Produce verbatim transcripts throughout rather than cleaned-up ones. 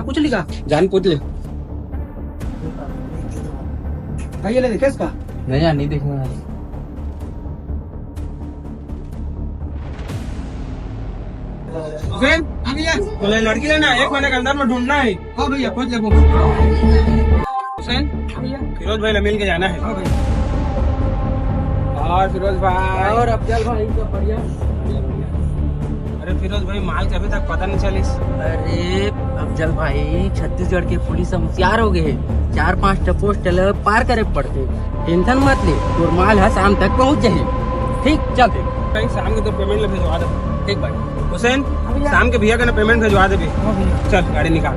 पूछ ली का? जान पूछ ले। भाई, ये ले देखे इसका? नहीं यार, नहीं देखना यार। हुसैन, आ भैया। बोले, लड़की लेना, एक महीने के अंदर में ढूंढना है। हाँ भैया, खोज लेबो। हुसैन, आ भैया। फिरोज भाई ले मिल के जाना है। हाँ भैया। और फिरोज भाई। और अफजल भाई, सब बढ़िया? अरे फिरोज भाई, माल के अभी तक पता नहीं चलिस। अरे अफजल भाई, छत्तीसगढ़ के पुलिस ह होशियार हो गए हे। चार पांच ठो पोस्टल पार करे पड़थे। टेंशन मत ले, तोर माल ह शाम तक पहुंच जाही। ठीक, चल। भाई, शाम के तो पेमेंट ले भिजवा दे। ठीक भाई। हुसैन, हाँ भैया। शाम के भैया का ना पेमेंट भिजवा दे भी। हाँ भैया। चल, गाड़ी निकाल।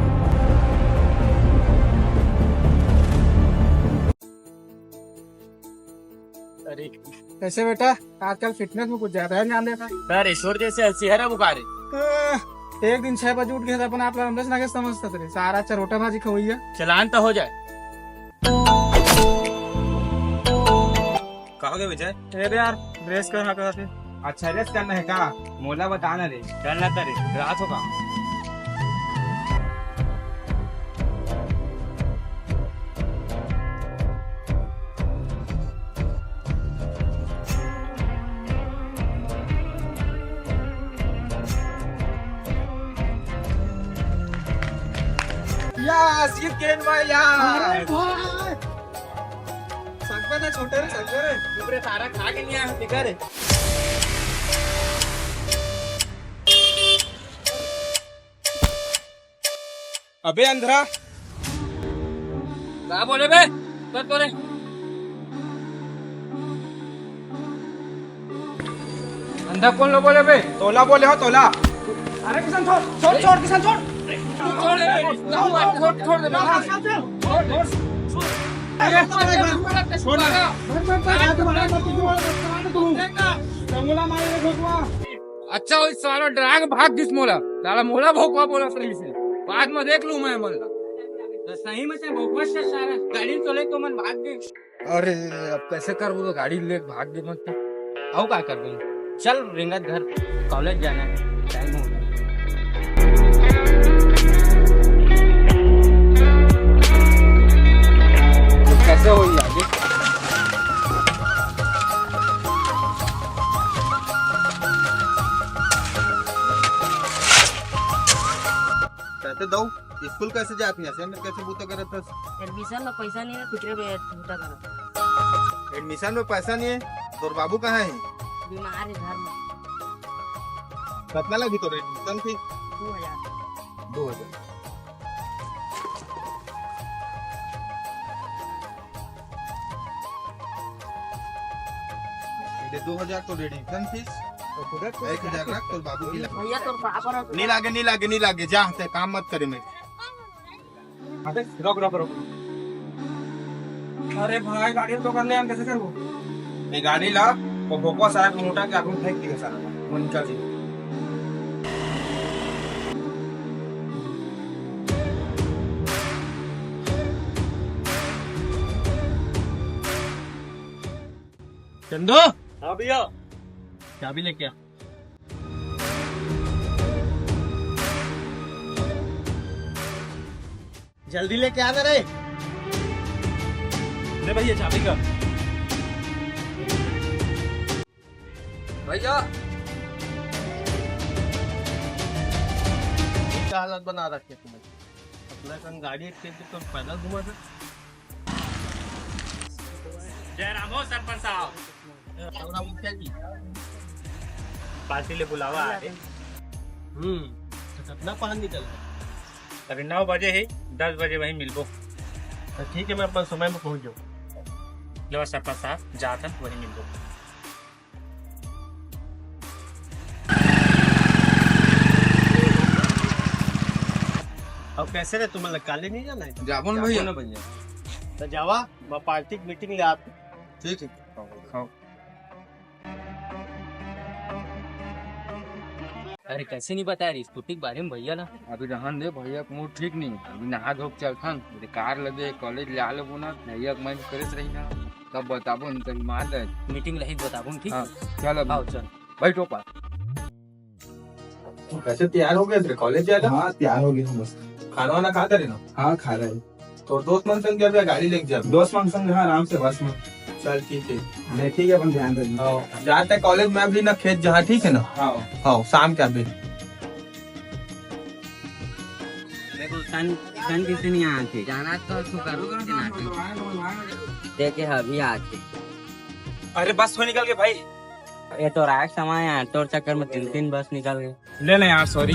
अरे कैसे बेटा, आजकल फिटनेस में कुछ ज्यादा ही ध्यान देता है। सर, ईश्वर जैसे हंसी है ना बुखार है। अह, एक दिन छह बजे उठ गए तो अपन आप लोग अंदर से ना के समझता तेरे सारा चरोटा भाजी खवैया। चलान तो हो जाए। कहाँ गए विजय? अरे यार, रेस करना कहा थे। अच्छा, रेस करना है का? मोला बताना रे। चलना तरे, रात होगा। या, सीट गेंद भाई, या। अरे भाई। सकबे ना छोटे रे, सकबे रे। चुप रे, सारा खा के नहीं आया, बेकार है। अबे अंधरा। का बोले बे? कर तो रे। अंधा कौन लो बोले बे? तोला बोले हो, तोला। अरे किशन, छोड़, छोड़, छोड़, किशन, छोड़। छोड़ दे, छोड़, छोड़ दे, छोड़, छोड़। अरे, छोड़ ना। अच्छा, वो साला डरा के भाग दिस मोला। साला मोला भोकवा बोला सही से। बाद में देख लूं मैं मोला। तो सही में से भोकवा से सारा गाड़ी तो ले तो मन भाग गए। अरे, अब कैसे करबो तो गाड़ी ले भाग दे मत। आओ का करबो? चल रेंगत घर, कॉलेज जाना है, टाइम हो गया। तो कैसे हो ये आगे? कहते दो, स्कूल कैसे जात नहीं, असेंबली कैसे बूता करत हस? एडमिशन में पैसा नहीं है, फिक्रे बे बूता करत। एडमिशन में पैसा नहीं है, तोर बाबू कहाँ है? बीमार है घर में। कितना लगी तोर एडमिशन फीस? दो हजार। दो हजार। ये दो हजार तो एडमिशन फीस, एक हजार लाख तोर बाबू की लग। भैया, तोर बाप और नहीं लागे, नहीं लागे, नहीं लागे, जा, ते काम मत करे मैं। अबे, रोक, रोक, रोक। अरे भाई, गाड़ी तो कर ले, हम कैसे करबो? ये गाड़ी ला, वो भोकवा सारा को मोटा के आगू फेंक दिया सारा, वो निकल जी। चंदू। हाँ भैया। चाबी लेके आ। जल्दी लेके आना रे। ले भैया चाबी का। भैया, क्या हालत बना रखे तुमने? अपना कन गाड़ी एक तो पैदल घुमा था। जय राम हो सरपंच साहब। राम राम मुखिया जी। पार्टी ले बुलावा आ रे। हम्म, तो कितना पहर निकल गया? अभी नौ बजे ही, दस बजे वहीं मिलबो। तो ठीक है, मैं अपन समय में पहुंच जाऊँ। लो सरपंच साहब, जात हन, वहीं मिलबो। अब कैसे रे, तुम्हारा कॉलेज नहीं जाना है? जाबो ना भैया। जाबो ना भैया। तो जावा, मैं पार्टी की मीटिंग ले आते। ठीक है। हाँ। अरे, कैसे नहीं बताया रे स्कूटी के बारे में भैया ला? अभी रहन दे, भैया के मूड ठीक नहीं, अभी नहा धो के चलथन, कार लगे कॉलेज ले आ लेबो ना, भैया के मन करेस रही ना, तब बताबो न, तब मार दे। मीटिंग रही बताबो न, ठीक? हाँ, चल अभी। आओ, चल। बैठो पास। कैसे तैयार हो गए थे कॉलेज जाएगा? हाँ, तैयार हो गए हम मस्त। खाना वाना खा करे ना? हाँ, खा रहे। तो दोस्त मन संग जाबे, गाड़ी लेके जाबे? दोस्त मन संग, हाँ, आराम से बस में। चल, ठीक है। ले, ठीक है, अपन ध्यान रखना। हाँ, जाते कॉलेज में भी ना खेत जहाँ, ठीक है ना? हाँ। हाँ, शाम के आबे। देखो, सन, सन किसे नहीं आती। जाना तो तू करो कि ना करो। देखे अभी आती। अरे, बस हो निकल के भाई। ये तो राख समय है, तोर चक्कर में तीन, तीन बस निकल गए। ले ना यार, सॉरी।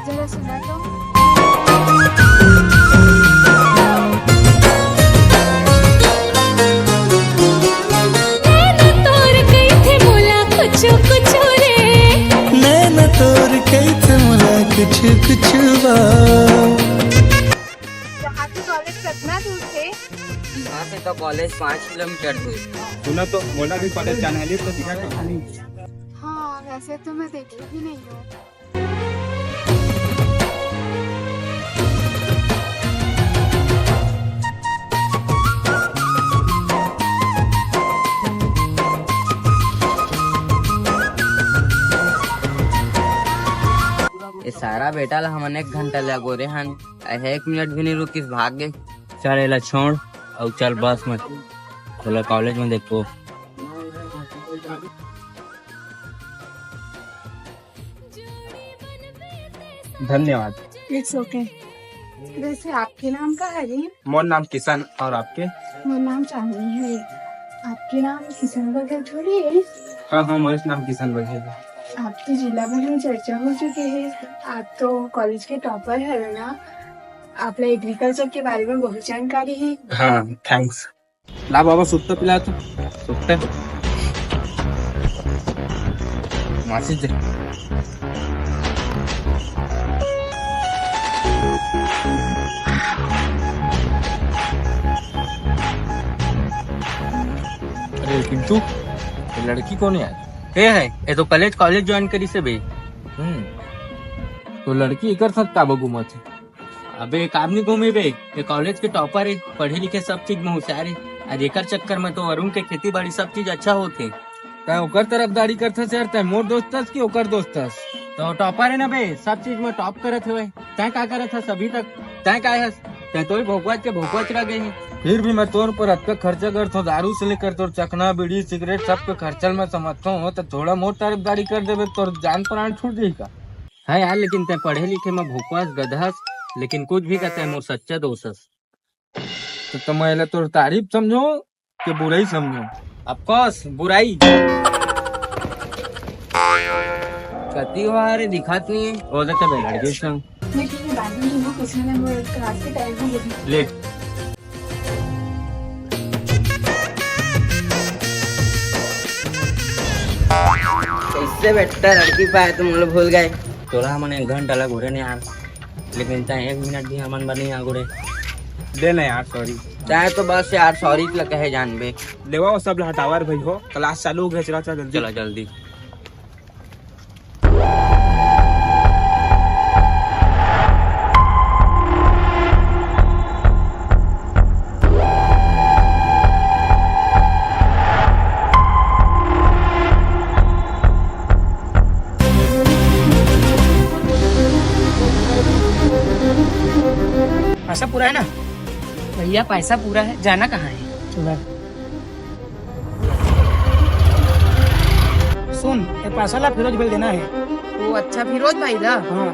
जरा सुना तो। नैना तोर कइथे मोला कुछु कुछु रे। नैना तोर कइथे मोला कुछु कुछु बा। यहाँ से कॉलेज कितना दूर थे? यहाँ से तो कॉलेज पाँच किलोमीटर दूर। सुना तो, मोला भी कॉलेज जाना है, लिफ्ट तो दिखा कहाँ? हाँ, वैसे तो मैं देखी भी नहीं हूँ। ये सारा बेटा ला हमन एक घंटा ले अगोरे हन, अहे एक मिनट भी नहीं रुकिस, भाग गए। चल एला छोड़, अउ चल बस में, तोला कॉलेज में देखो। धन्यवाद। It's okay। वैसे आपके नाम का है जी? मोर नाम किशन, और आपके? मोर नाम चांदनी है। आपके नाम किशन बघेल थोड़ी है? हाँ, हाँ, मोर नाम किशन बघेल है। आपके जिला भर में चर्चा हो चुकी है। आप तो कॉलेज के टॉपर है ना? आप ला एग्रीकल्चर के बारे में बहुत जानकारी है। हाँ, थैंक्स। ला बाबा, सुत्ता पिला तो। सुत्ता? माचिस दे। अरे पिंटू, ये लड़की कौन है यार? ये है, ये तो कॉलेज, कॉलेज ज्वाइन करी से बे। हम्म। तो लड़की एकर साथ का घूमत है? अबे, काम नहीं घूमे बे, ये कॉलेज के टॉपर है, पढ़े लिखे सब चीज में होशियार है। आज एकर चक्कर में तो अरुण के खेती बाड़ी सब चीज अच्छा होथे। तैं ओकर तरफदारी करथस यार, तैं मोर दोस्त हस कि ओकर दोस्त हस? तो टॉपर है ना बे, सब चीज में टॉप करत हवय। तैं का करत हस अभी तक? तैं काय हस? तैं तो ही भोकवाच के भोकवाच रह गए है। फिर भी मैं तोर पर अतका खर्चा करथों, दारू से लेकर तोर चखना, बीड़ी, सिगरेट, सब के खर्चा ल मैं समझथों, तो थोड़ा मोर तरफदारी कर देबे, तोर जान प्राण छूट जाही का? हाँ यार, लेकिन तैं पढ़े लिखे में भोकवास गधस, लेकिन कुछ भी कहते हैं, मोर सच्चा दोस्त हस। तो, तो मैं एला तोर तारीफ समझो कि बुराई समझो? Of course, बुराई। कति हुआ रे, दिखात नहीं है। वो तो तब लड़के संग। मैं ठीक है, बाद में दूंगा, कुछ ना, मैं क्लास के टाइम में बोलूँ। ले। कैसे बेटा लड़की पाए, तुम लोग भूल गए? तोला हमन एक घंटा ला घूरे नहीं यार, लेकिन तैं एक मिनट भी हमन बर नहीं आ घूरे। दे ना यार, सॉरी। चाहे तो बस यार, सॉरी ला कहे जानबे। लेवा वो सब ला हटावर भाई हो, क्लास चालू हो गया, चला, चला जल्दी। चला जल्दी। पैसा पूरा है ना? भैया, पैसा पूरा है, जाना कहाँ है? चला। सुन, ये पैसा ला फिरोज भाई देना है। ओ अच्छा, फिरोज भाई ला? हाँ।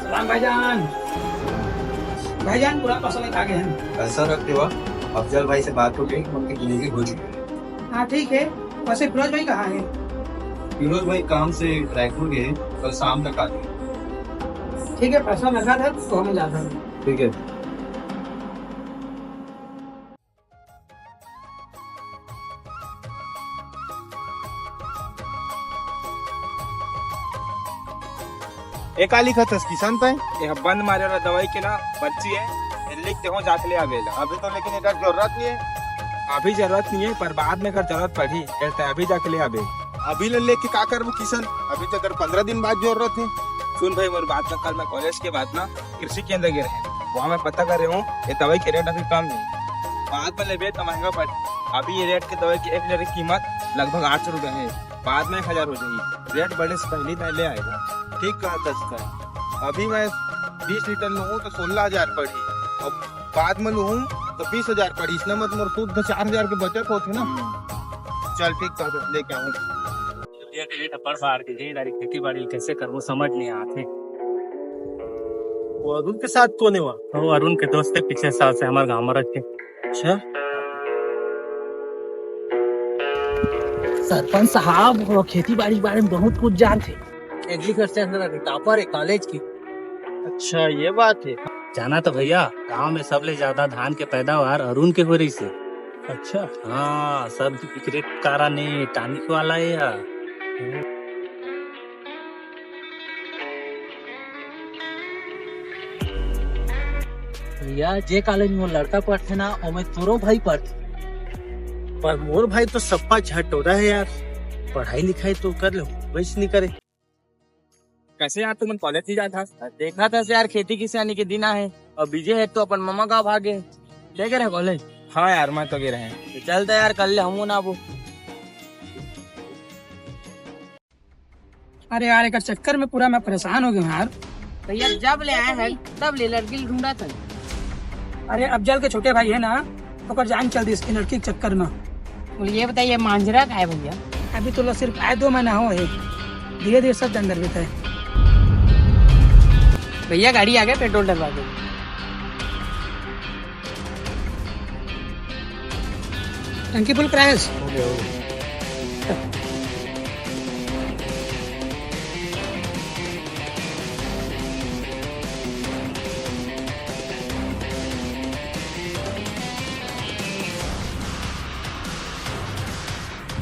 सलाम भाईजान। भाईजान, पूरा पैसा लेके आ गए हैं। पैसा रख देवा, अफजल भाई से बात हो गई, उनकी डिलीवरी हो चुकी है। हाँ, ठीक है। वैसे फिरोज भाई कहाँ है? फिरोज भाई काम से रायपुर गए हैं, कल शाम तक आ जाएंगे। ठीक है, पैसा लगा था तो हमें जाता है। ठीक है। ए का लिखत हस किशन तैं? ये बंद मारे वाला दवाई के ना पर्ची है, ये लिख दे हो, जाके ले आबे ला। अभी तो लेकिन एकर जरूरत नहीं है। अभी जरूरत नहीं है, पर बाद में अगर जरूरत पड़ी, ये तैं अभी जाके ले आबे। अभी ले लेके का करबो किशन? अभी तो अगर पंद्रह दिन बाद जरूरत है। सुन भाई, मोर बात ना, कल मैं कॉलेज के बाद ना कृषि केंद्र गे रहे, वहाँ मैं पता करे हूँ, ये दवाई के रेट अभी कम है, बाद में लेबे तो महंगा पड़। अभी ये रेट के दवाई की एक लीटर की कीमत लगभग आठ सौ रुपये है, बाद में एक हजार हो जाएगी। रेट बढ़े से पहले मैं ले आएगा। ठीक कहा तस्कर, अभी मैं बीस लीटर लूँ तो सोलह हजार पड़ी, और बाद में लूँ तो बीस हजार पड़ी, इसने मत मोर शुद्ध चार हजार के बचत होते ना। हम्म। चल ठीक कहा, लेके आऊँ। ये रेट अब्बड़ बाढ़ गे हे, इधर खेती बाड़ी कैसे करबो, समझ नहीं आते। वो अरुण के साथ कौन है वहाँ? वो अरुण के दोस्त है, पिछले साल से हमारे गाँव में रहते। अच्छा। सरपंच साहब, वो खेती बाड़ी के बारे में बहुत कुछ जानते। एग्रीकल्चर का टॉपर है कॉलेज की। अच्छा, ये बात है। जाना तो भैया, गांव में सबले ज्यादा धान के पैदावार अरुण के हो रही से। अच्छा। हाँ, सब एकरे कारण है, टॉनिक वाला है यार। भैया, जे कॉलेज में लड़का पढ़थे ना, ओमे तोरो भाई पढ़थे। पर मोर भाई तो सप्पा झटोरा है यार, पढ़ाई लिखाई तो कर ले, वैसे नहीं करे। कैसे यार, तुमन कॉलेज नहीं जात हस? देखा था यार, खेती किसानी के दिन आहे, और बीजे है तो अपन ममा गाँव भागे। क्या करे कॉलेज? हाँ यार, मैं तो गे रहे। तो चलता यार, कल ले हमू ना आबो। अरे यार, एक चक्कर में पूरा मैं परेशान हो गया हूँ यार। भैया, जब ले आए हैं, तब ले लड़की ढूंढा था। अरे, अफजल के छोटे भाई है ना, ओकर जान चल दी इसकी लड़की के चक्कर में। बोले, ये बताइए, मांजरा का है भैया? अभी तो लो सिर्फ आए दो महीना हो है, धीरे धीरे सब जान दे बेटा है। भैया, गाड़ी आ गया, पेट्रोल डलवा दो। टंकी फुल करायस? हो गया, हो गया।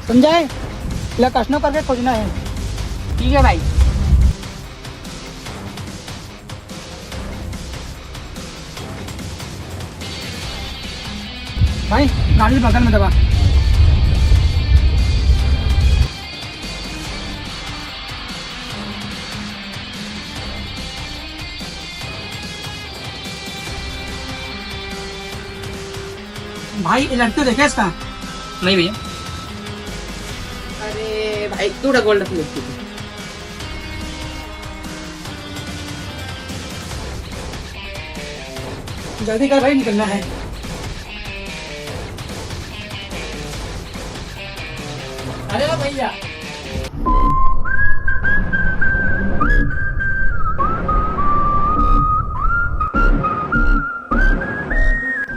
संजय, लकशनो करके खोजना है। ठीक है भाई। भाई, गाड़ी बगल में दबा। भाई, ये लड़की देखे इसका? नहीं भैया। अरे भाई, तू गोल्ड। जल्दी कर भाई, निकलना है। अरे भैया।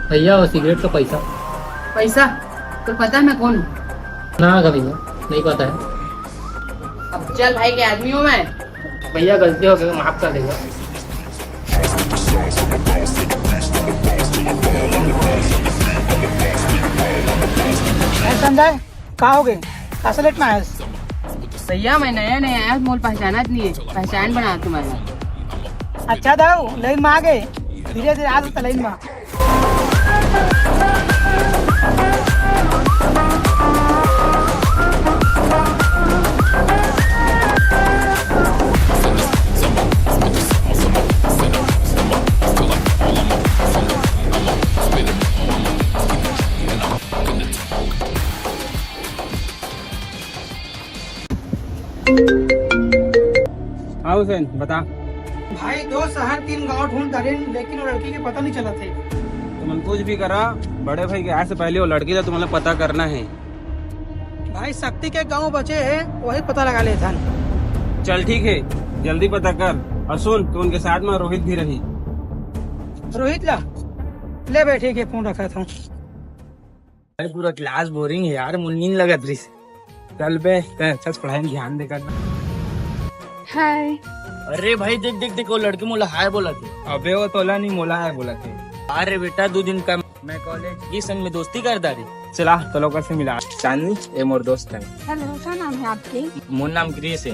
भैया, वो सिगरेट का पैसा। पैसा? तो पता है मैं कौन हूँ? ना भैया, नहीं पता है। अब चल भाई, के आदमी हूँ मैं। भैया, गलती हो गई, माफ कर देगा। ए संजय, का हो गए? का से लेट में आयस? भैया, मैं नया नया आया, मोल पहचानत नहीं है, पहचान बना तुम्हारा। अच्छा दाऊ, लाइन में आ गए, धीरे धीरे आ सकता लाइन में। हाँ हुसैन, बता। भाई, दो शहर तीन गांव ढूंढ डारेन, लेकिन वो लड़की के पता नहीं चला थे। तुमन कुछ भी करा, बड़े भाई के आए से पहले वो लड़की ला तुमन ला पता करना है। भाई, शक्ति के गांव बचे हैं, वही पता लगा ले धन। चल ठीक है, जल्दी पता कर। और सुन, तू उनके साथ में रोहित भी रही। रोहित ला ले बैठे के फोन रखा था। भाई, पूरा क्लास बोरिंग है यार, मुझे नींद लगत रही। चल बे, तैं अच्छा से पढ़ाई में ध्यान दे कर। हाय। अरे भाई, देख, देख, देख, वो लड़की मोला हाय बोला थे। अबे, वो तोला नहीं, मोला हाय बोला थे। अरे बेटा, दो दिन का मैं कॉलेज की संग में दोस्ती कर दारी। चला, तो लोग से मिला। चांदनी, ये मोर दोस्त है। हेलो, क्या नाम है आपके? मोर नाम ग्रीस है।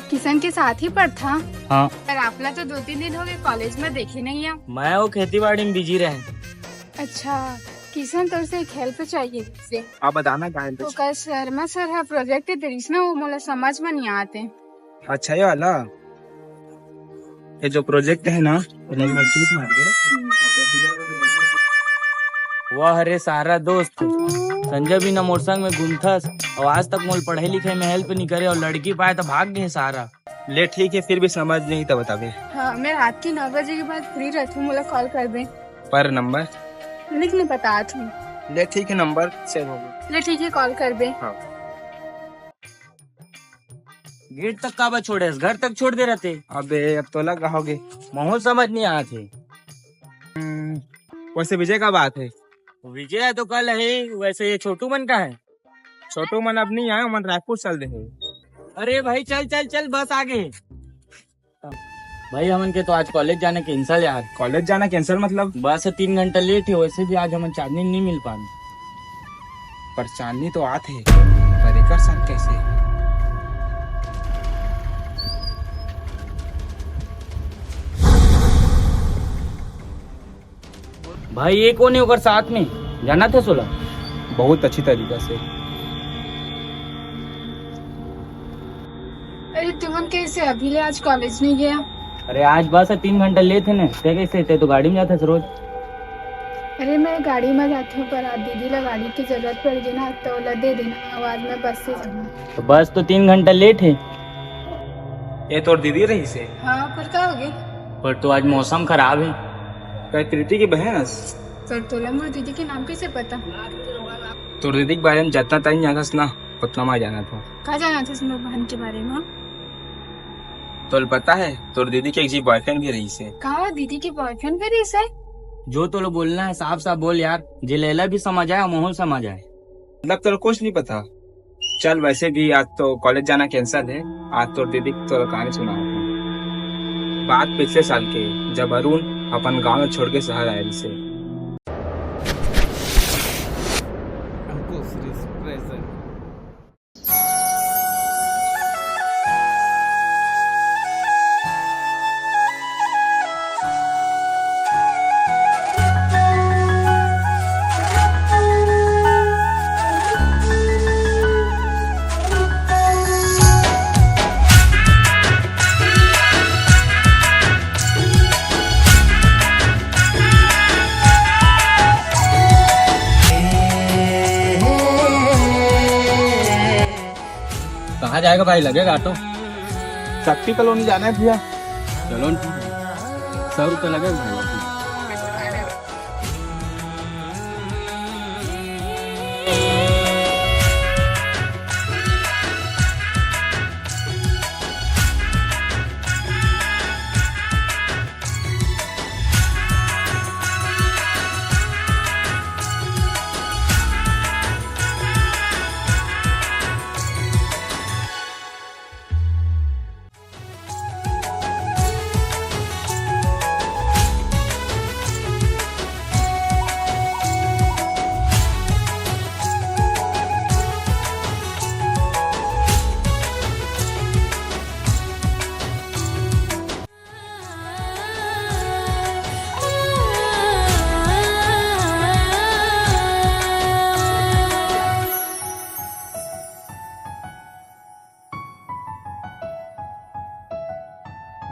किशन के साथ ही पढ़था? हाँ। पर आपला तो दो तीन दिन हो गए, कॉलेज में देखे नहीं है। मैं वो खेती बाड़ी में बिजी रहे। अच्छा, किशन, तोर से एक हेल्प चाहिए। आप बताना का हेल्प? ओकर शर्मा सर हा प्रोजेक्ट दे रिहिस ना, वो मोला समझ में नहीं आते। अच्छा, ये वाला, ये जो प्रोजेक्ट है ना, वो नंबर तीस मार दे। वाह रे सारा दोस्त, संजय बिना मोर संग में घूमथस, अउ आज तक मोल पढ़ाई लिखाई में हेल्प नहीं करे, अउ लड़की पाए तो भाग गए सारा। ले ठीक है, फिर भी समझ नहीं तो बताबे। हाँ, मैं रात के नौ बजे के बाद फ्री रहती हूँ, मोला कॉल कर दे। पर नंबर? लिख नहीं बतात हूँ। ले ठीक है, नंबर सेव हो गया। ले ठीक है, कॉल कर दे। हाँ। गेट तक काबर छोड़े हस? घर तक छोड़ दे रहते। अबे, अब तोला का होगे? महू समझ नहीं आत हे। हम्म, वैसे विजय का बात है? विजय तो कल है, वैसे ये छोटू मन का है? छोटू मन अब नहीं आए, मन रायपुर चल दे है। अरे भाई, चल चल चल, बस आगे। भाई, हमन के तो आज कॉलेज जाना कैंसिल यार। कॉलेज जाना कैंसिल मतलब? बस तीन घंटा लेट है, वैसे भी आज हमन चांदनी नहीं मिल पान। पर चांदनी तो आत है, पर एकर साथ कैसे? भाई, ये कौन है ओकर साथ में? जानथस ओला? बहुत अच्छी तरीका से। अरे, तुमन कैसे अभी ले आज कॉलेज नहीं गया? अरे, आज बस तीन घंटा लेट है ना, ते कैसे? ते तो गाड़ी में जाथस रोज। अरे, मैं गाड़ी में जाती हूँ, पर आज दीदी ला गाड़ी की जरूरत पड़ गई ना, तो ओला दे देना, आज मैं बस से जाऊंगी। तो बस तो तीन घंटा लेट है। ये तोर दीदी रहिसे? हाँ, पर का हो गया? पर तो आज मौसम खराब है। का कृति की बहन हस? पर तोला मोर दीदी के नाम कैसे पता? तोर दीदी के बारे में जितना तैं जानथस ना, उतना मैं जानत हूँ। का जानथस मोर बहन के बारे में? तोला पता है, तोर दीदी के एक जी बॉयफ्रेंड भी रहिसे। का, दीदी के बॉयफ्रेंड भी रहिसे? जो तोला बोलना है, साफ साफ बोल यार, जे लैला भी समझ आए अउ महू समझ आए। मतलब तोला कुछ नहीं पता। चल, वैसे भी आज तो कॉलेज जाना कैंसिल है। आज तोर दीदी की तोला कहानी सुनावत हूँ। बात पिछले साल के, जब अरुण अपन गांव छोड़ के शहर आए रहिसे। अंकुश is present। कहाँ जाएगा भाई, लगेगा ऑटो? शक्ति कॉलोनी जाना है भैया। चलो न, ठीक है, सौ रुपये लगेगा भाई।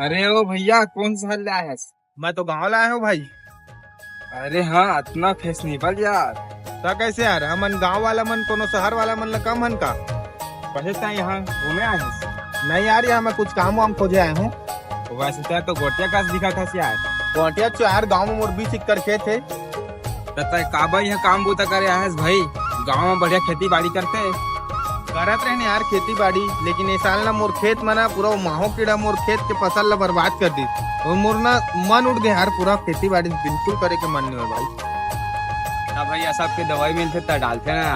अरे ओ भैया, कौन शहर ले आए हस? मैं तो गांव ले आए हूँ भाई। अरे हाँ, इतना फैशनेबल यार। तो कैसे यार, हमन गांव वाला मन कोनो शहर वाला मन ला कम हन का? पहले तैं यहाँ घूमे आए हस? नहीं यार, यहाँ मैं कुछ काम वाम खोजे आए हूँ। वैसे तैं तो गोटिया कस दिखत हस यार। गोटिया तो यार, गांव में मोर बीस एकड़ खेत है। त तैं काबर यहाँ काम बूता करे आए हस भाई? गांव में बढ़िया खेती बाड़ी करते। करत रहन यार खेती बाड़ी, लेकिन ए साल ना मोर खेत में ना पूरा वो माहो कीड़ा मोर खेत के फसल ला बर्बाद कर दिस। अउ मोर ना मन उठ गया यार, पूरा खेती बाड़ी बिल्कुल करे के मन नहीं हो भाई। ना भैया, सबके दवाई मिलथे त डालथे ना।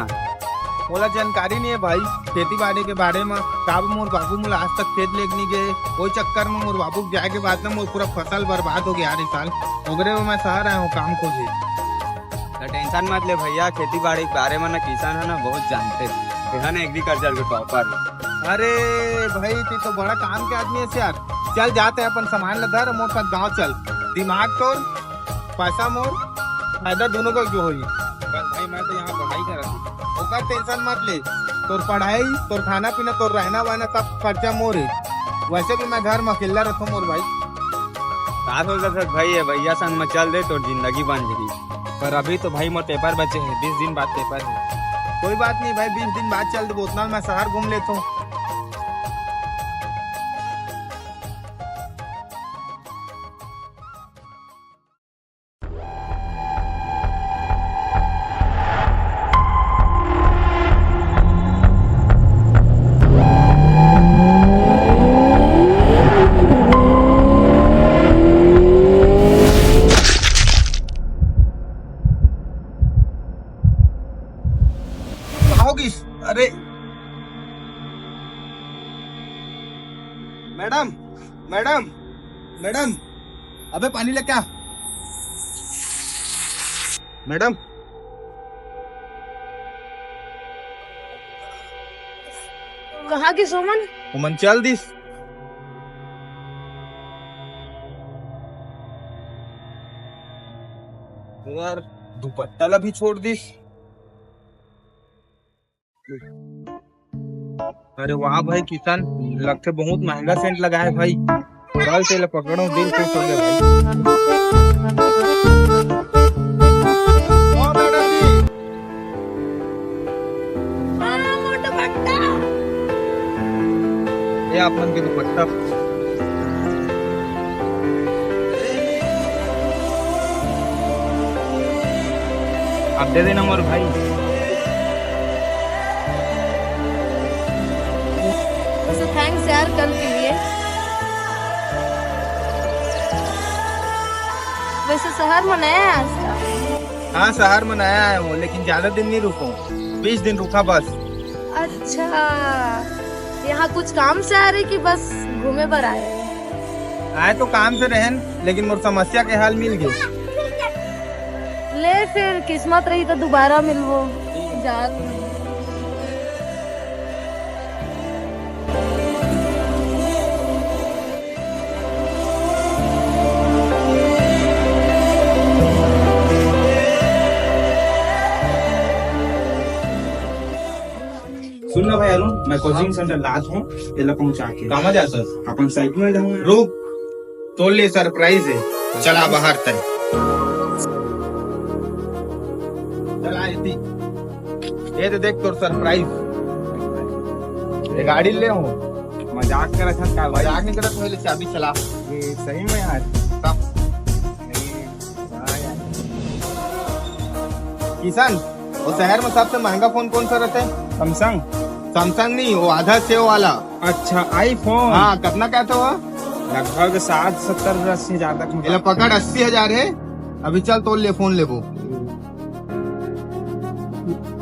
मोला जानकारी नहीं है भाई खेती बाड़ी के बारे में। काबर मोर बाबू मोला आज तक खेत लेके नहीं गए। वो चक्कर में मोर बाबू के जाए के बाद ना मोर पूरा फसल बर्बाद हो गया यार इस साल। ओकरे में मैं शहर आया हूँ काम खोजे। तो टेंशन मत ले भैया, खेती बाड़ी के बारे में ना किसान है ना बहुत जानते। ये है ना एग्रीकल्चर के टॉपर। अरे भाई, तू तो बड़ा काम के आदमी है यार। चल, जाते हैं, अपन सामान ला धर, मोर साथ गांव चल। दिमाग तोर, पैसा मोर, फायदा दोनों का जो होई। बस भाई, मैं तो यहाँ पढ़ाई करत हूँ। ओकर टेंशन मत ले, तोर पढ़ाई, तोर खाना पीना, तोर रहना वहना, सब खर्चा मोर है। वैसे भी मैं घर में अकेला रहता हूँ मोर भाई। का सोचत हस भाई, ये भैया संग में चल दे, तोर जिंदगी बन जाही। पर अभी तो भाई मोर पेपर बचे है, बीस दिन बाद पेपर है। कोई बात नहीं भाई, बीस दिन बाद चल देबो, उतना मैं शहर घूम लेता हूँ। का होगिस? अरे मैडम, मैडम, मैडम, अबे पानी लेके आ। मैडम, कहाँ गिस ओमन? ओमन चल दिस। यार, दुपट्टा ला भी छोड़ दिस। अरे वाह भाई किशन, लगथे बहुत महंगा सेंट लगाए भाई। चल तेला पकड़ो, दिल खुश हो गया भाई। ओ मैडम जी। ये आप मन के दुपट्टा। आप दे देना मोर भाई। वैसे थैंक्स यार, कल के लिए। वैसे शहर में नया है आज का। हाँ, शहर में नया आया हूँ, लेकिन ज्यादा दिन नहीं रुकूं, बीस दिन रुका बस। अच्छा, यहाँ कुछ काम से आ रहे कि बस घूमे बर आए? आए तो काम से रहन, लेकिन मोर समस्या के हल मिल गए। ले फिर, किस्मत रही तो दोबारा मिलबो। जा। सुन ना भाई अरुण, मैं कोचिंग सेंटर लात हूँ, एला पहुँचा के। कामा जात हस? अपन साइकिल में जाऊँ। रुक, तोर लिए सरप्राइज है। चला बाहर तय। चला एती। ये तो देख तोर सरप्राइज। ये गाड़ी ले हो। मजाक करत हस का भाई? मजाक नहीं करत, पहले चाबी चला। ये सही में यार। तब। हाँ यार। किशन, वो शहर में सबसे महंगा फोन कौन सा रहता है? Samsung। Samsung नहीं, वो आधा सेव वाला। अच्छा, iPhone। हाँ, कितना कहते हो? लगभग साठ, सत्तर, अस्सी हजार तक में। एला पकड़, अस्सी हजार है। अभी चल, तोर ले फोन लेबो।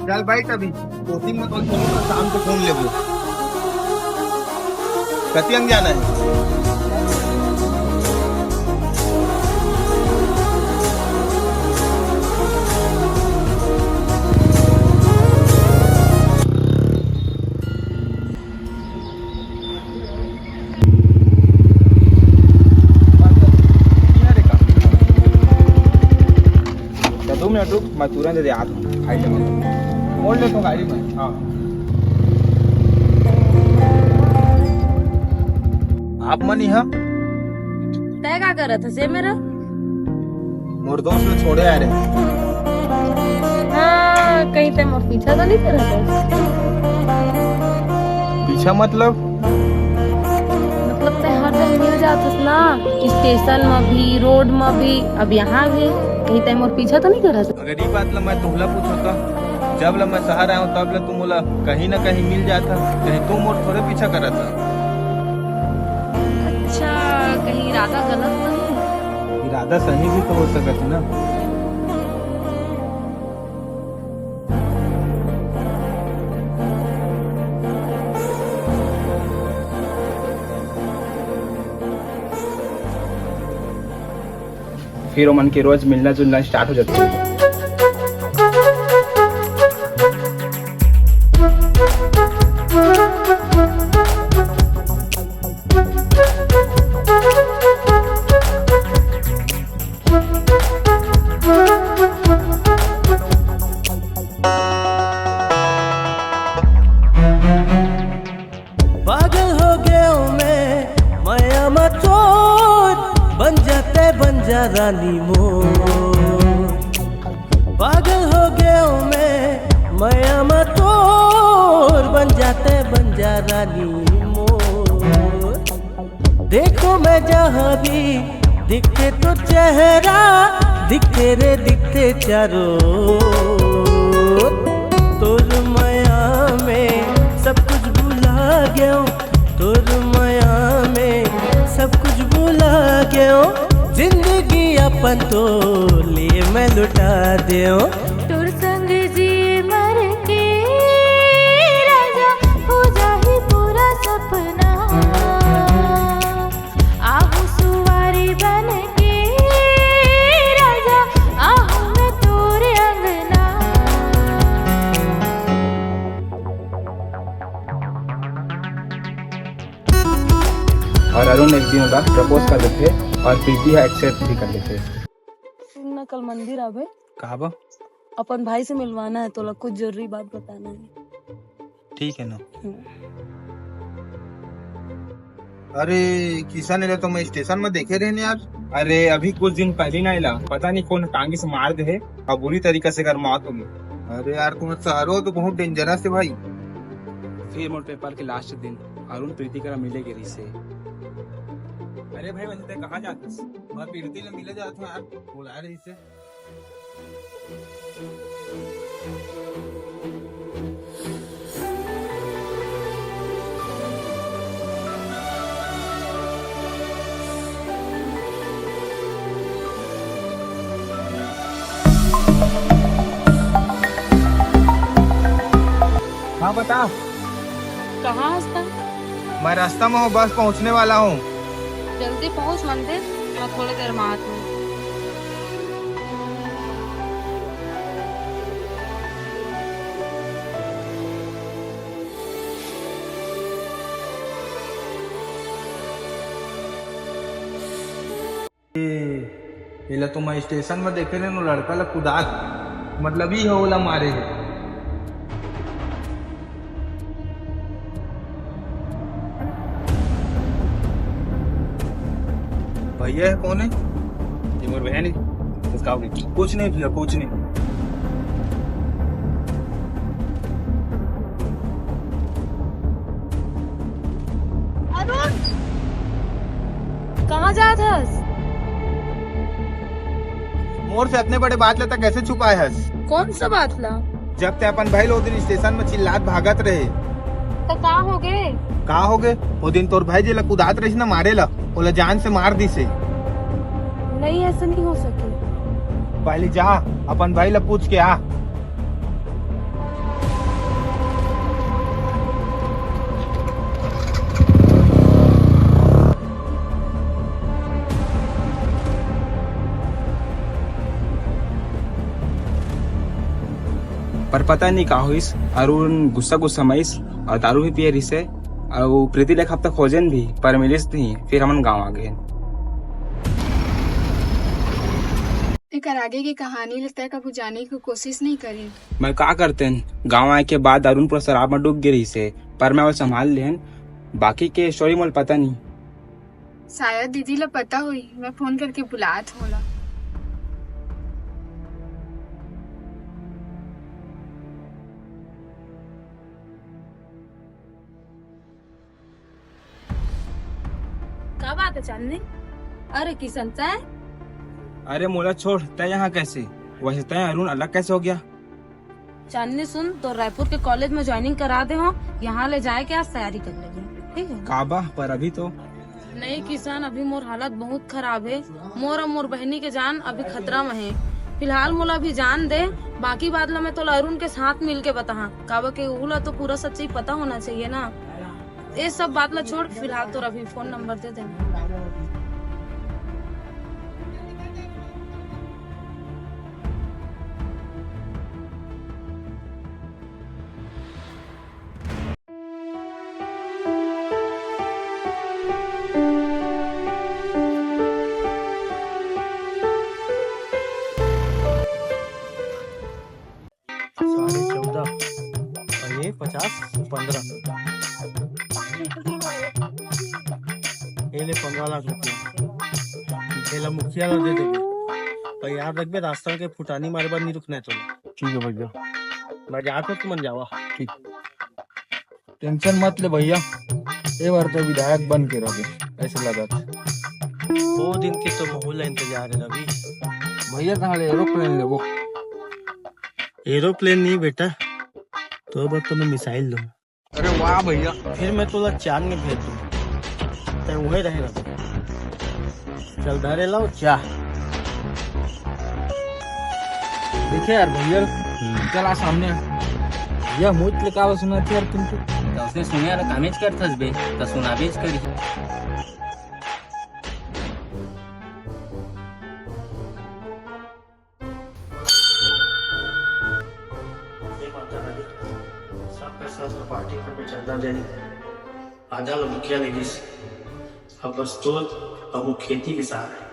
चल बैठ अभी, कोचिंग में कौन फोन, शाम को फोन लेबो। कति अंग जाना है? तो दो मिनट रुक, मैं तुरंत दे आता हूँ। आई ले मैं। मोड़ लेता हूँ गाड़ी में। हाँ। आप मन यहाँ? तय का करत हस ए मेरा? मोर दोस्त ने छोड़े आ रहे। हाँ, कहीं तय मोर पीछा तो नहीं करत हस? पीछा मतलब? मतलब तय हर जगह मिल जात हस ना, स्टेशन में भी, रोड में भी, अब यहाँ भी, कहीं तय मोर पीछा तो नहीं करत हस? अगर ये बात ला मैं तुमला पूछूं तो, जब ला मैं शहर आया हूँ तब ला तुम मोला कहीं ना कहीं मिल जाता, कहीं तुम मोर थोड़े पीछा करत था। अच्छा, कहीं इरादा गलत तो नहीं? इरादा सही भी तो हो सकत है ना। फिर ओमन के रोज मिलना जुलना स्टार्ट हो जाथे। रानी मोर। पागल हो गयो मैं, मया म तोर, बन जाते बन जा रानी मोर। देखो मैं जहाँ भी दिखते तो चेहरा, दिखते रे दिखते चारों। तोर मया में सब कुछ भुला गयो, तोर मया में सब कुछ भुला गयो। जिंदगी अपन तो लिए मैं लुटा देओ। तोर संग जी मर के राजा हो जाही पूरा सपना। आहू सुवारी बन के राजा, आहू मैं तोर अंगना। और अरुण एक दिन ओला प्रपोज कर देथे और प्रीति ह एक्सेप्ट भी कर लेथे। सुन ना, कल मंदिर आबे। कहाँ बा? अपन भाई से मिलवाना है, तोला कुछ जरूरी बात बताना है। ठीक है ना। हम्म। अरे किशन, एला तो मैं स्टेशन में देखे रहेन यार। अरे अभी कुछ दिन पहली ना एला पता नहीं कौन टांगी से मार दे हे और बुरी तरीका से एकर मौत हो गई। अरे यार, तुम्हार शहरो तो बहुत डेंजरस है भाई। फिर मोर पेपर के लास्ट दिन अरुण प्रीति करा मिले गे रहिसे। अरे भाई, वैसे तैं कहाँ जात हस? मैं प्रीति ले मिले जात हूँ यार, बुला रहिसे। हाँ, बता। कहाँ हस तैं? मैं रास्ता में हूँ, बस पहुँचने वाला हूँ। जल्दी पहुँच मंदिर, मैं थोड़ी देर में आत हूँ। ए, एला तो मैं स्टेशन में देखे रहेन, वो लड़का ला कुदात, मतलब ई ह ओला मारे हे। भैया, ये कौन है? ये मोर बहन है। कुछ कहा नहीं? कुछ नहीं भैया, कुछ नहीं। अरुण, कहाँ जात हस? मोर से अतने बड़े बात ला तैं कैसे छुपाए हस? कौन सा बात ला? जब तैं अपन भाई ला ओ दिन स्टेशन में चिल्लात भागत रहे। त का हो गे? का हो गे? ओ दिन तोर भाई जेला कुदात रहिस ना मारे ला, ओला जान से मार दिस हे। नहीं, ऐसा नहीं हो सके। पहली जा, अपन भाई ला पूछ के आ। पर पता नहीं का होइस, अरुण गुस्सा गुस्सा में आइस और दारू भी पिए रहिस हे। अउ प्रीति ला एक हफ्ता खोजेन भी, पर मिलिस नहीं, फिर हमन गांव आ गेन। एकर आगे के कहानी ला तैं कभू जाने के कोशिश नहीं करे। मैं का करतेन, गांव आए के बाद अरुण पूरा शराब में डूब गे रहिस हे, पर मैं ओला संभाल लेन। बाकी के स्टोरी मोला पता नहीं। शायद दीदी ला पता होही, मैं फोन करके बुलात हूँ ओला। का बात है चांदनी? अरे किशन, तैं? अरे मोला छोड़, तैं यहाँ कैसे? वैसे तैं अरुण अलग कैसे हो गया? चांदनी सुन, तो रायपुर के कॉलेज में ज्वाइनिंग करा दे हो, यहाँ ले जाए के आज तैयारी कर लेंगे, ठीक है? काबा, पर अभी तो। नहीं किशन, अभी मोर हालत बहुत खराब है। मोर और मोर बहनी के जान अभी खतरा में है। फिलहाल मोला अभी जान दे, बाकी बात ला मैं तोला अरुण के साथ मिल के बताहा। काबा के उहू ला तो पूरा सच्चाई पता होना चाहिए ना। ये सब बात ला छोड़, फिलहाल तोर अभी फोन नंबर दे दे। साढ़े चौदह और ये पचास, पंद्रह। ये ले पंद्रह लाख रुपया। एला मुखिया ला दे देबे। पर याद रखबे, रास्ता के फुटानी मारे बर नहीं रुकना है तोला। ठीक है भैया। मैं जात हूँ, तुमन जावा। ठीक। टेंशन मत ले भैया, ए बार तो विधायक बन के रहोगे, ऐसे लगत। वो दिन के तो महू ला इंतजार है रवि। भैया कहाँ ले एरोप्लेन लेबो? एरोप्लेन नहीं बेटा, तो बर तो मैं मिसाइल लूँ। अरे वाह भैया। फिर मैं तोला चांद में भेज दूँ, तै उहे रहे रवि। चल धरे लाओ चाह। देखे यार भैया, हम्म। चला सामने। भैया, मुझ ले का सुना थे यार तुमको। तो उसने सुने यार, कामेज करथस बे, तो सुनाबेज करी। ये माता रानी, सब पैसा तो पार्टी फंड में चंदा दे दी। आधा लो मुखिया ले गिस। अब बस तोर अब वो खेती के साथ है।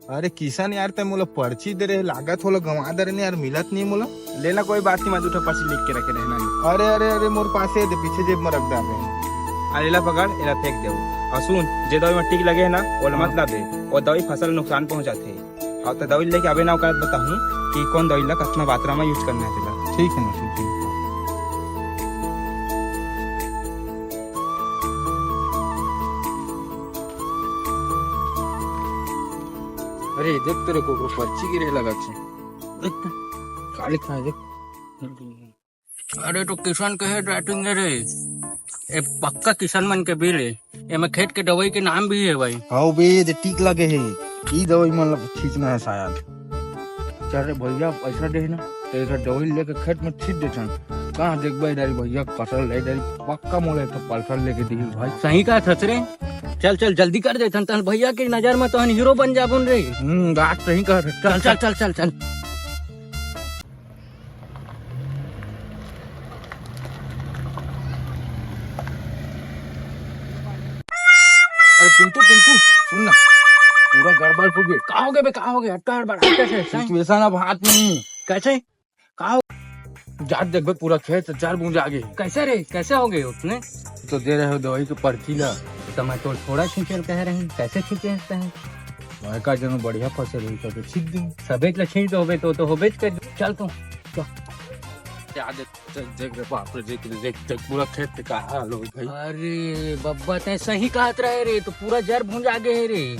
अरे किशन यार, तै मोला पर्ची दे रहे, लागत होला गंवा दे रहे यार, मिलत नहीं मोला। लेना, कोई बात नहीं, मैं दू ठो पर्ची लिख के रखे रहना। अरे, अरे, अरे, मोर पासे दे, पीछे जेब में रख दे रहे। आ लेला पकड़, एला फेंक दे। और सुन, जे दवाई में टिक लगे है ना, ओला मत हाँ। ला दे, वो दवाई फसल नुकसान पहुंचाथे। और तो दवाई लेके आबे ना, ओकर बताहूँ कि कौन दवाई ला कितना मात्रा में यूज करना है तेला। ठीक है ना, ठीक है। अरे देख, तेरे को पर्ची गिरे लगा छे। देख तो, का लिखा है, देख। अरे तो किशन के हेड राइटिंग है रे, ए पक्का किशन मन के बिल है। एमे खेत के दवाई के नाम भी है भाई। हाँ बे, ये टिक लगे है, ई दवाई मन ला छींचना है शायद। चल रे भैया, पैसा दे ना, तो एक दवाई लेके खेत में छींच देथन। कहाँ देखबे इधर भैया, कसल ले इधर, पक्का मोला एक पल्सर लेके दी भाई। सही कहा थस रे, चल चल जल्दी कर देथन, तहन भैया के नजर में तहन हीरो बन जाबुन रे। हम्म, बात सही कहा थस। चल चल चल चल चल। अरे पिंटू, पिंटू, सुन ना, पूरा गड़बड़ हो गए। का हो गए बे, का हो गए? अटका हड़बड़, अटका से, सही। सिचुएशन अब हाथ में नहीं। कैसे? का हो? जात देख बे, पूरा खेत चार बूंद आ गए। कैसे रे, कैसे हो गए उसने? तो दे रहे हो दवाई के पर्ची ला। तो मैं तो थोड़ा छींचे ल कह रही, कैसे छींचे हैं? मैं का जनो बढ़िया फसल हुई तो, तो छींच दी। सबेच ला छींच दो बे, तो, तो होबेच कर। चल तू, चल। क्या देख, देख, देख रे बाप रे, देख, देख, देख, पूरा खेत का हाल हो भाई। अरे बब्बा, तै सही कहत रहे रे, तो पूरा जर भूंज आ गए है रे।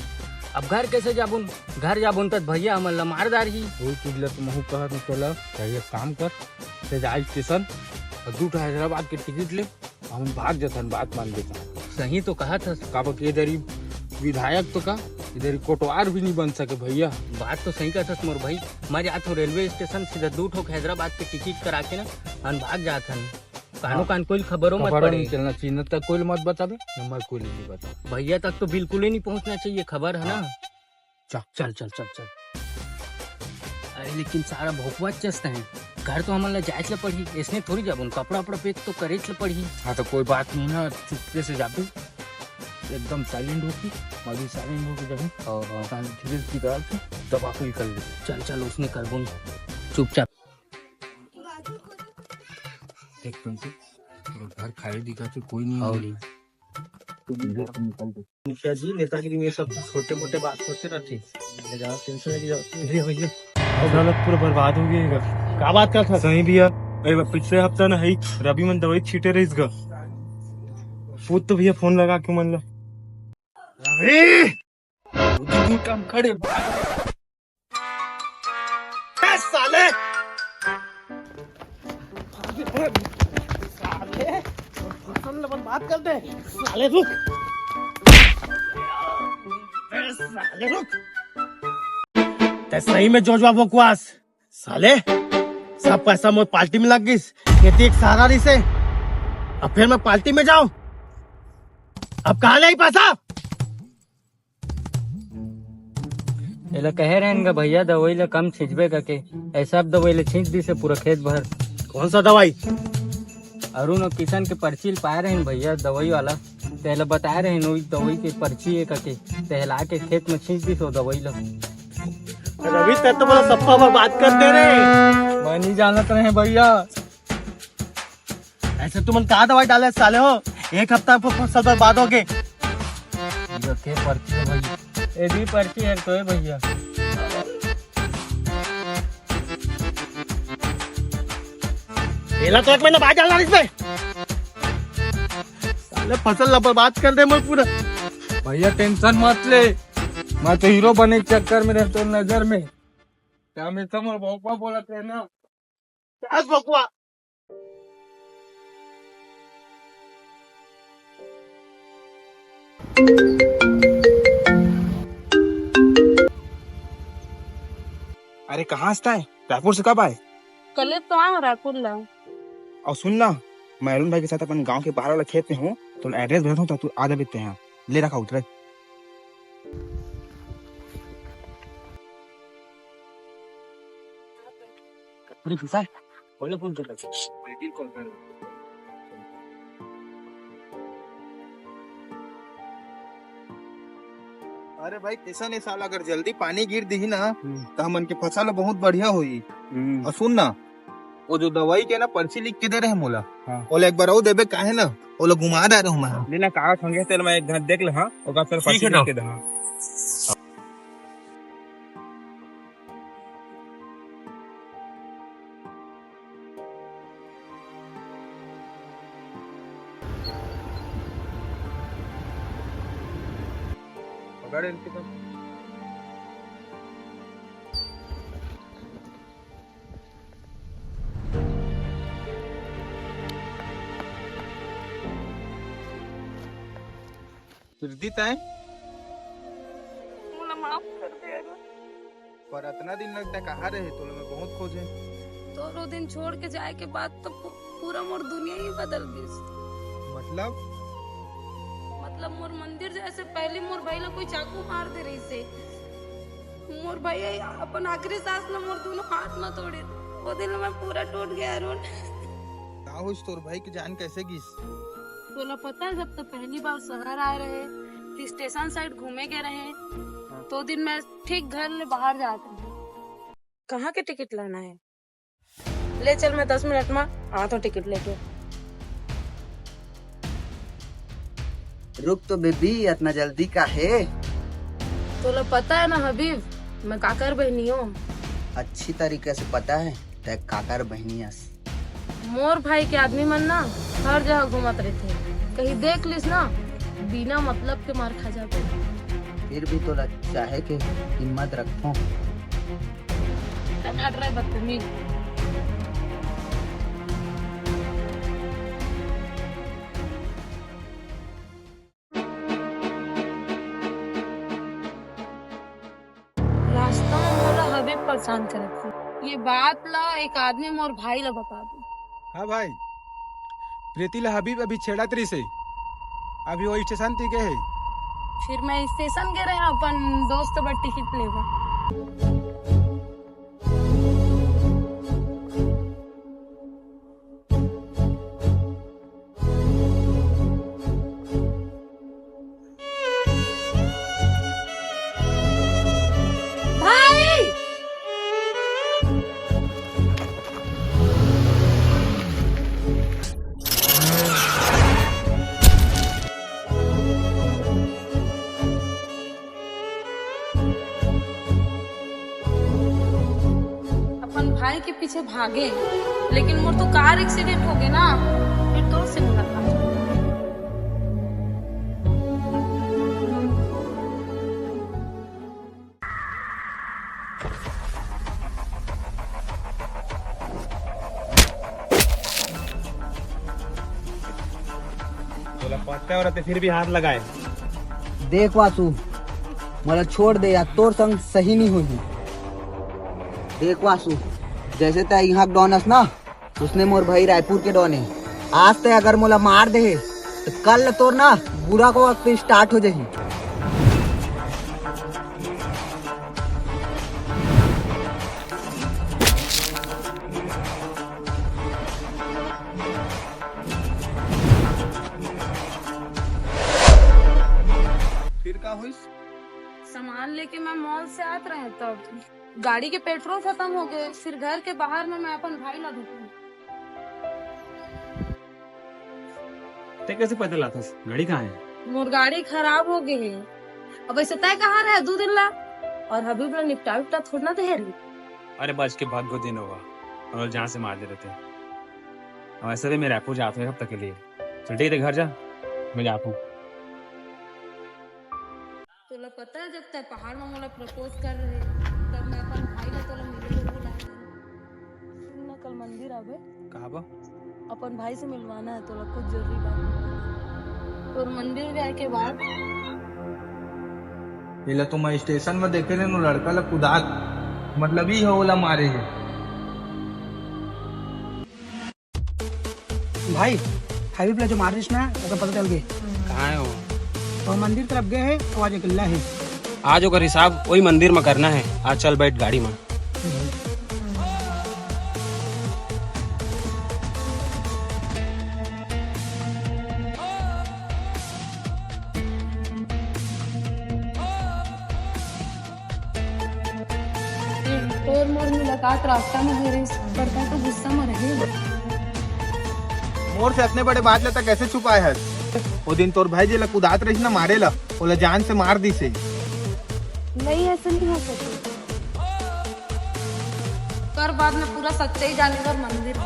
अब घर कैसे जाबुन? घर जाबुन त भैया हमन ला मार डारही। वही चीज ला तो महू कहत हूँ, चला, चाहिए काम कर, ते जा स्टेशन और दू ठो हैदराबाद के टिकट ले, हम भाग जथन, बात मान लेथन। सही तो कहा था। काबर के इधर ही विधायक तो का, इधर ही कोटवार भी नहीं बन सके भैया। बात तो सही कहा था मोर भाई। मैं जात हूँ रेलवे स्टेशन, सीधा दू ठोक हैदराबाद के टिकट करा के ना, हम भाग जात हन। कानो हाँ। कान कोई खबरों मत खबरों पड़े। नहीं चलना चाहिए, न तक कोई मत बताबे, न मैं कोई नहीं बता। भैया तक तो बिल्कुल ही नहीं पहुंचना चाहिए खबर, है ना? हाँ। चल। चल, चल, चल, चल। अरे लेकिन सारा भोकवा चस्त है, घर तो हमन ला जाए ला पड़ही, इसने थोड़ी जाबुन, कपड़ा उपड़ा पैक तो करे ला पड़ही। हाँ तो कोई बात नहीं ना, चुपके से जाबे, एकदम साइलेंट होके, मैं भी साइलेंट होके जाबे। हाँ, हाँ। कान धीरे से निकाल के दबा के निकल ले। चल, चल, उसने करबुन चुपचाप। देख तुमसे, घर खाली दिखा तो कोई नहीं और है। मुखिया जी, नेतागिरी में सब छोटे मोटे बात होते रहते हैं। ज्यादा टेंशन लेके जाओ। अरे भैया, और हालत पूरा बर्बाद हो गई है। का बात कर था? सही भैया, अरे पिछले हफ्ता ना है, रवि मन दवाई छीटे रहिस गा। पूछ तो भैया फोन लगा के मन ला। रवि! तू काम खड़े। ए, साले! साले! साले, अपन बात करते हैं। साले, रुक। ए, साले, रुक। ते सही में जोजवा बकवास। साले, सब पैसा मोर पार्टी में लग गिस। खेती एक सहारा रहिसे। अब फिर मैं पार्टी में जाऊं? अब कहाँ ले आई पैसा? एला कहे रहेन गा भैया, दवाई ला कम छींचबे करके, ऐसा अब दवाई ला छींच दिसे पूरा खेत भर। कौन सा दवाई? अरुण और किशन के पर्ची ल पाए रहेन भैया, दवाई वाला, तेला बताए रहेन, वही दवाई के पर्ची है करके, तेला के खेत में छींच दिस वो दवाई ला। रवि, तें तो मोला सबका बर्बाद कर दे रे। मैं नहीं जानत रहे भैया। ऐसे तुमन का दवाई डाले साले हो? एक हफ्ता में फसल बर्बाद हो गए। ये के पर्ची है भाई। ए भी पर्ची हर तो ए भैया। एला तो एक महीना बाद डालना इसमें। साले फसल ला बर्बाद कर दे मोर पूरा। भैया टेंशन मत ले, मैं तो हीरो बने के चक्कर में रहता हूँ नजर में। ते हमेशा मोर भोपा बोलत रहे ना। बस बकुआ। अरे कहाँ से आए? रायपुर से कब आए? कल तो आए हो रायपुर ला। और सुन ना, मैं अरुण भाई के साथ अपन गांव के बाहर वाला खेत में हूँ, तो एड्रेस भेजता हूँ, तो तू आ जा लेते हैं। ले रखा उतरे। अरे घुसा है। बोले फोन कर। अरे भाई, कैसा नहीं साला, अगर जल्दी पानी गिर दी ना, हम्म। तो हमन के फसल बहुत बढ़िया होई। हम्म। और सुन ना, वो जो दवाई के ना पर्ची लिख के दे रहे मोला, हाँ। ओला एक बार और देबे, काहे ना, ओला घुमा दे रहे हूँ मैं। लेना कागज संगे तेल मैं एक घंटा देख ले, हाँ, ओकर फिर ठीक पर्ची है ना। लिख के दे, हाँ। पकड़ इनके तो। प्रीति तैं? मोला माफ कर दे अरुण। पर अतना दिन लग तैं कहाँ रहे? तोला मैं बहुत खोजे। तोरो दिन छोड़ के जाए के बाद तो पू-, पूरा मोर दुनिया ही बदल गिस। मतलब? मतलब मोर मंदिर जाए से पहले मोर भाई ला कोई चाकू मार दे रहिसे। मोर भाई अपन आखिरी सांस ला मोर दोनों हाथ में तोड़े। वो दिन मैं पूरा टूट गया अरुण। का होइस तोर भाई के जान कैसे गिस? तोला पता है, जब तो पहली बार शहर आए रहे, फिर स्टेशन साइड घूमे गए रहे, हाँ। तो दिन मैं ठीक घर ले बाहर जात रहे। कहाँ के टिकट लाना है? ले चल, मैं दस मिनट में आत हूँ टिकट लेके। रुक तो बेबी, इतना जल्दी का है? तोला पता है ना हबीब, मैं काकर बहनी हूँ। अच्छी तरीके से पता है, तै काकर बहनी हस। मोर भाई के आदमी मन ना हर जगह घूमत रहिथे, कहीं देख लिस ना, बिना मतलब के मार खा जाबे। फिर भी तोला चाहे के हिम्मत रखथों। हट रे बदतमीज। रास्ता में मोला हबीब परेशान करत हे। ये बात ला एक आदमी मोर भाई ला बता दे। हाँ भाई, प्रीति ला हबीब अभी छेड़त रहिसे, अभी वो स्टेशन ती गए हे। फिर मैं स्टेशन गे रहे अपन दोस्त बर टिकट लेवा। भाई! अपन भाई के पीछे भागे, लेकिन मोर तो कार एक्सीडेंट हो गए ना, फिर तोर से मुलाकात हो। बोला पत्ते और ते फिर भी हाथ लगाए। देख वासु, मोला छोड़ दे या तोर संग सही नहीं होही। देख वासु, जैसे तै यहाँ डॉन हस ना, उसने मोर भाई रायपुर के डॉन है। आज तै अगर मोला मार दे, तो कल तोर ना बुरा को वक्त स्टार्ट हो जाही। फिर का होइस? सामान लेके मैं मॉल से आत रहे, तब गाड़ी के पेट्रोल खत्म हो गए, फिर घर के बाहर में मैं अपन भाई ला ढूंढूं। ते कैसे पैदल आथस? गाड़ी कहाँ है? मोर गाड़ी खराब हो गई है, अब ऐसे तय कहाँ रहे दो दिन ला? और हबीब ला निपटा विपटा थोड़ा ना दे रही। अरे बच के भाग गो दिन होगा, और जहाँ से मार दे रहते। और ऐसे भी मैं रायपुर जाता हूँ एक हफ्ते के लिए। चल ठीक है, घर जा, मैं जाता हूँ। तोला पता है, जब तय पहाड़ में मोला प्रपोज कर रहे, तब मैं अपन भाई ला तोला मिले बर बुलाए रहे। सुन ना, कल मंदिर आबे। कहाँ बा? अपन भाई से मिलवाना है तोला, कुछ जरूरी बात। और मंदिर जाए के बाद एला तो मैं स्टेशन में देखे रहेन, लड़का ला कुदात, मतलब ई ह ओला मारे हे। भाई, हाईवे पे जो मारिस ना, ओकर पता चल गए। कहाँ है वो? तो मंदिर तरफ गए हैं, तो आज अकेला है। आज ओकर हिसाब वही मंदिर में करना है। आज चल बैठ गाड़ी में। तोर मोर मुलाकात रास्ता में हो रही, पर तैं तो गुस्सा में रहे। मोर से अतने बड़े बात ला तैं कैसे छुपाए हस? वो दिन तोर भाई जेला कुदात रहिस ना मारे ला, ओला जान से मार दिस हे। नहीं, ऐसा नहीं हो सकता। कर बाद में पूरा सच्चाई जाने बर मंदिर।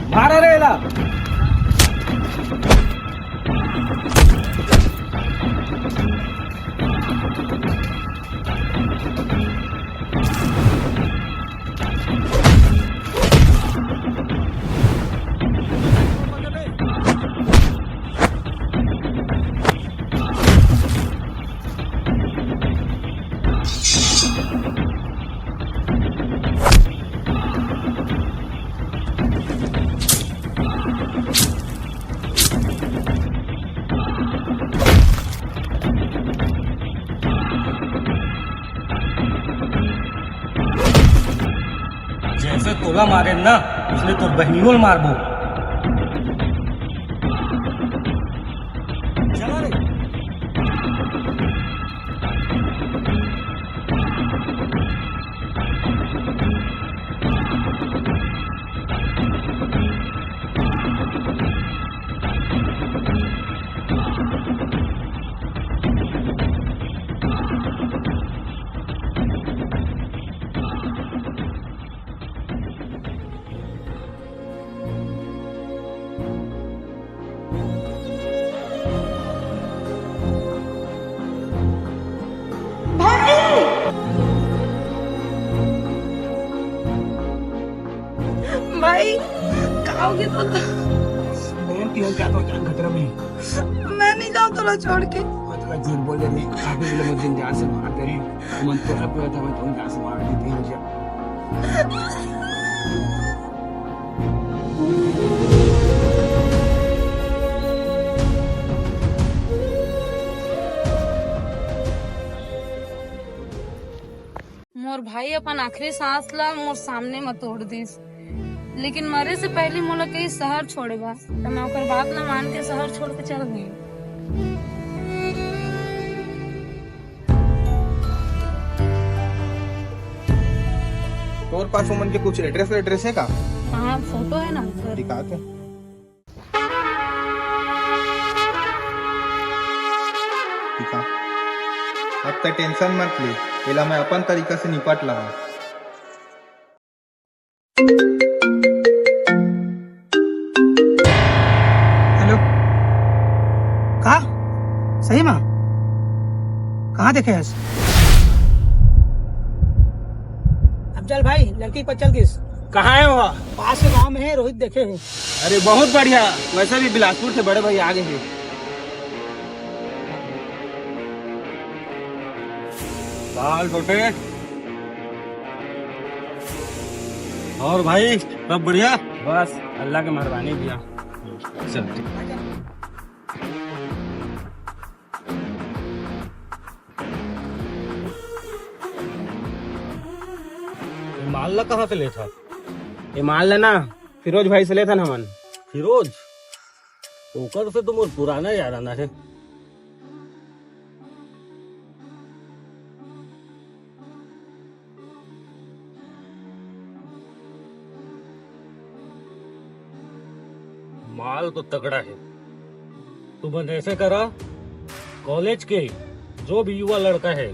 मारा रे एला। जैसे तोला मारे ना, उसने तो बहनियों मारबो। चला रे। भाई, भाई, का हो गया तोला? बहन, तेल क्या तो जान खतरा में। मैं नहीं जाऊँ तोला छोड़ के। और तोला झूठ बोल रहे, काफी लोग मुझे जान से मार दे रहे। मन तो है पूरा था, मैं तुम जान से मार देते हैं मुझे। मोर भाई अपन आखिरी सांस ला मोर सामने म तोड़ दिस, लेकिन मरे से पहले मोला कही शहर छोड़े बा, त मैं ओकर बात ला मान के शहर छोड़ के चल गई। तोर पास उमन के कुछ एड्रेस एड्रेस है का? हाँ, फोटो है ना, सर। दिखाते। ठीक है, अब तक टेंशन मत ले, एला मैं अपन तरीका से निपट लहा। हेलो, का? सही में? कहाँ देखे हस? अफजल भाई, लड़की पर चल गिस। कहाँ है वो? पास के गांव में है, रोहित देखे हैं। अरे बहुत बढ़िया, वैसे भी बिलासपुर से बड़े भाई आ गए हैं। हाल छोटे। और भाई, सब बढ़िया? बस अल्लाह के मेहरबानी भैया। चल, ठीक। ये माल ला कहाँ से लेथस? ये माल ला ना, फिरोज भाई से लेथन हमन। फिरोज? ओकर से तो मोर पुराना याराना हे। माल तो तगड़ा हे। तुमन ऐसे करा, कॉलेज के जो भी युवा लड़का हे,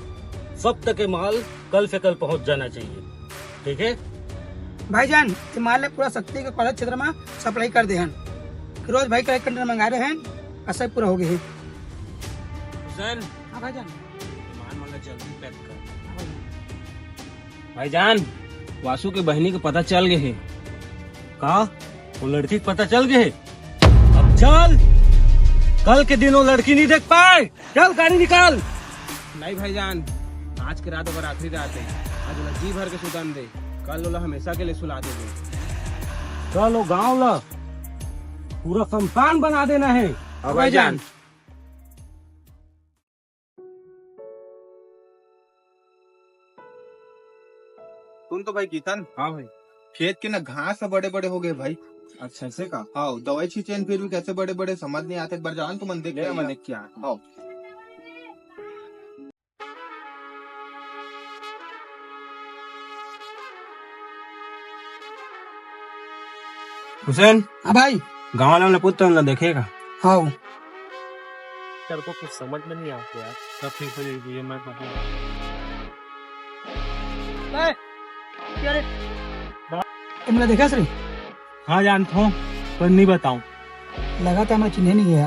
सब तक ये माल कल से कल पहुंच जाना चाहिए, ठीक हे? भाईजान, ये माल ला पूरा सक्ती के कॉलेज क्षेत्र में सप्लाई कर दे हन। फिरोज भाई करा एक कंटेनर मंगाए रहे हन, अउ सब पूरा हो गे हे। हुसैन, हाँ भाईजान। ये माल वाला जल्दी पैक कर। हाँ भाईजान। भाईजान, वासु के बहिनी के पता चल गे हे। का? वो लड़की के पता चल गे हे? अब चल, कल के दिन वो लड़की नहीं देख पाए। चल, गाड़ी निकाल। नहीं भाईजान, आज के रात ओकर आखिरी रात हे। आज ओला जी भर के सुतन दे, कल ओला हमेशा के लिए सुला देबे। कल वो गांव ला पूरा शमशान बना देना हे। हाँ भाईजान। सुन तो भाई किशन। हाँ भाई। खेत के ना घास ह बड़े बड़े हो गे भाई। अच्छा, ऐसे का? हाँ, दवाई छींचे हन, फिर भी कैसे बड़े बड़े, समझ नहीं आते। एक बार जान तो मन देख के ले, मैं आइया। देख के आ। हाँ। हुसैन। हाँ भाई। गाँव वाला ने पुत्र ला देखे का? हाँ। तेरे को कुछ समझ में नहीं आता यार। सब ठीक हो जाएगी, ये मैं कहूँ। ए, क्या रे? तुमने देखा सर? हाँ जानता हूँ, पर नहीं बताऊँ। लगा था मैं चिन्हे नहीं गया।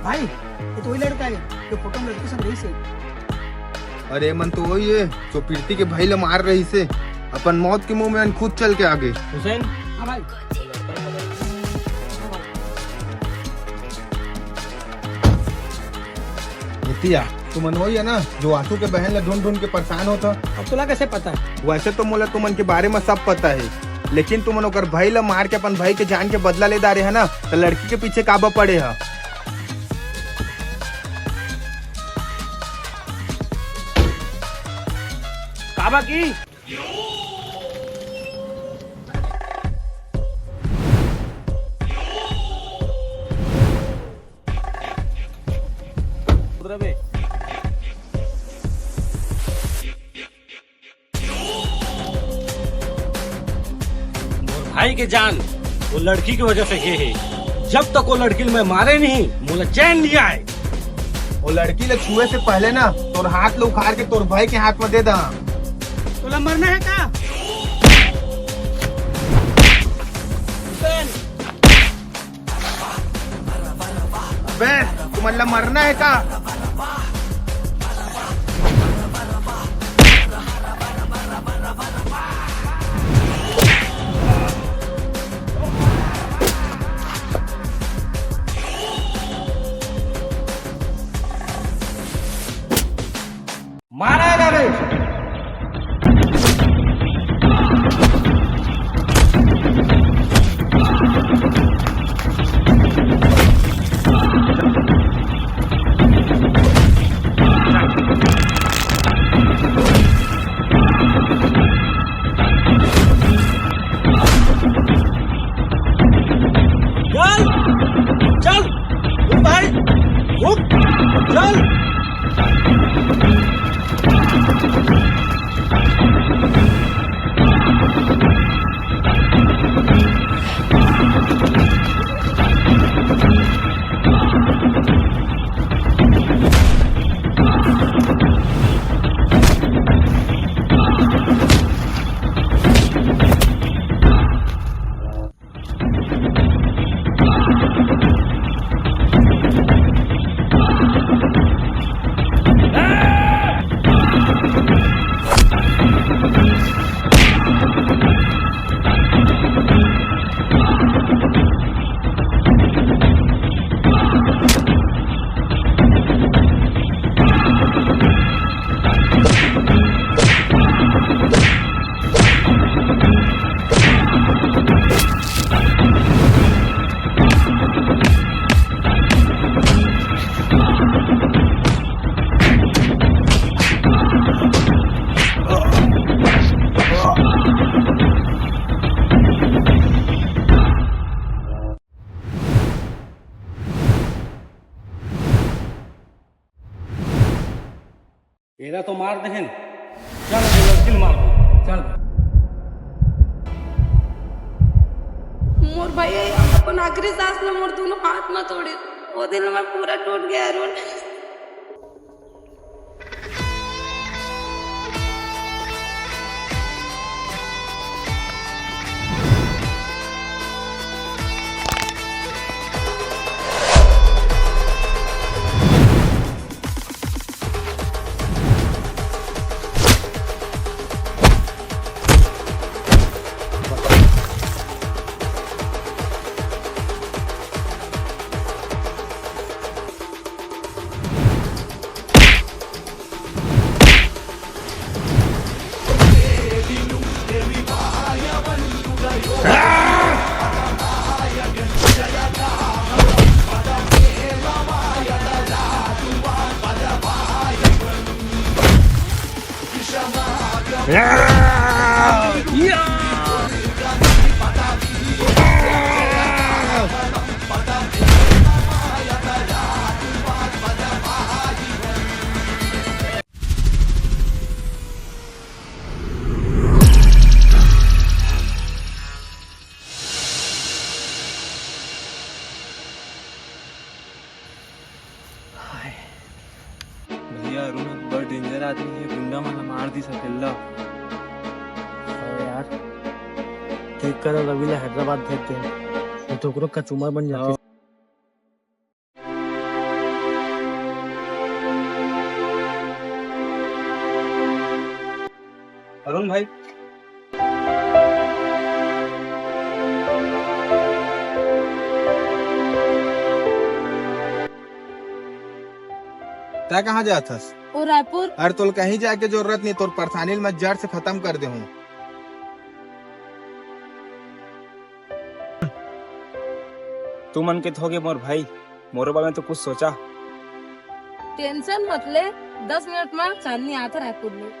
भाई, ये तो वही लड़का है जो फोटो में लड़की संग रहिस हे। अरे, मन तो वही हे जो प्रीति के भाई ला मार रहिस हे। अपन मौत के मुंह में खुद चल के आगे। हुसैन। हाँ भाई। भूतिया, तुमन वही हे ना जो आशु के बहन ला ढूंढ ढूंढ के परेशान होत हा? अब तोला कैसे पता हे? वैसे तो मोला तुमन के बारे में सब पता हे, लेकिन तुमन ओकर भाई ला मार के अपन भाई के जान के बदला ले डारे हा ना, त लड़की के पीछे काबर पड़े हा? काबर की? मोर भाई के जान वो लड़की के वजह से गे हे। जब तक वो लड़की ल मैं मारे नहीं, मोला चैन नहीं आए। वो लड़की ला छुए से पहले ना तोर हाथ ला उखाड़ के तोर भाई के हाथ में दे दा। तोला मरना हे का? बे, तुमन ला मरना हे का? मारा हे ना बे। चल, चल, रुक भाई, रुक, चल। देखेन, चल, लड़की ल मार दो, चल। मोर भाई अपन आखिरी सांस में मोर दोनों हाथ में तोड़े, वो दिन मैं पूरा टूट गया अरुण। भैया, अरुण बड़ डेंजर आदमी हे, गुंडा मन ला मार दिस अकेल्ला। अरे यार, ठीक कर रवि ला हैदराबाद भेज दे, नहीं तो ओकरो कचूमर बन जाथे। अरुण भाई, तैं कहाँ जात हस? ओ रायपुर। अरे तोल कहीं जाए के जरूरत नहीं, तोर परेशानी ल मैं जड़ से खत्म कर दे हूँ। तुमन के थोगे मोर भाई, मोरो बारे में तो कुछ सोचा। टेंशन मत ले, दस मिनट में चांदनी आत रायपुर में।